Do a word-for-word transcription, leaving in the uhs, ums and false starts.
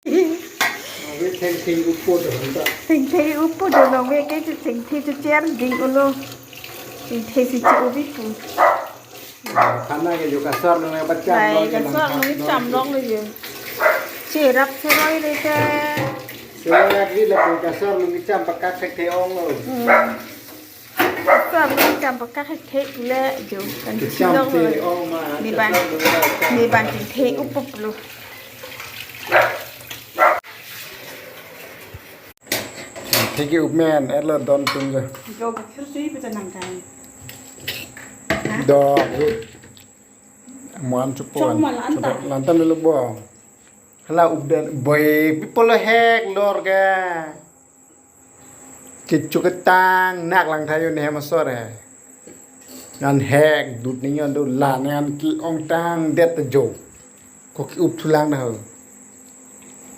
Ave thengtheng upo do hanta. Thengtheng upo do, nong ve ke thengtheng checher ding ulo. Thengtheng si che ubi pu. Khana ke jo kasar nang bacham. Lai, lo ke kasar nang nang cham lo le jo. Cherap seroi le ke. Seroi at vi le kasar nang cham pakak thek the ong lo. Hmm. Kasar nang cham pakak thek le jo. Kan cham chilong the lo. Ong ma. Ni bang. Kasar nang cham. Ni bang thengtheng upo lo. Thengtheng upo men, erlo don tum jo. Jo, gakhir si pita nang kai. Ha? Do, jo. Muan chupo. Chok ma la-an ta. Chupo, la-an ta dulu bo. Hala updan, boy, people hek lor ke. Kecho ketang, nak lang thayo ne masore. Ngan hek, dut ni ngan do la, ngan ke-ong tangdet ta jo. Ko ke-up thulang na ho.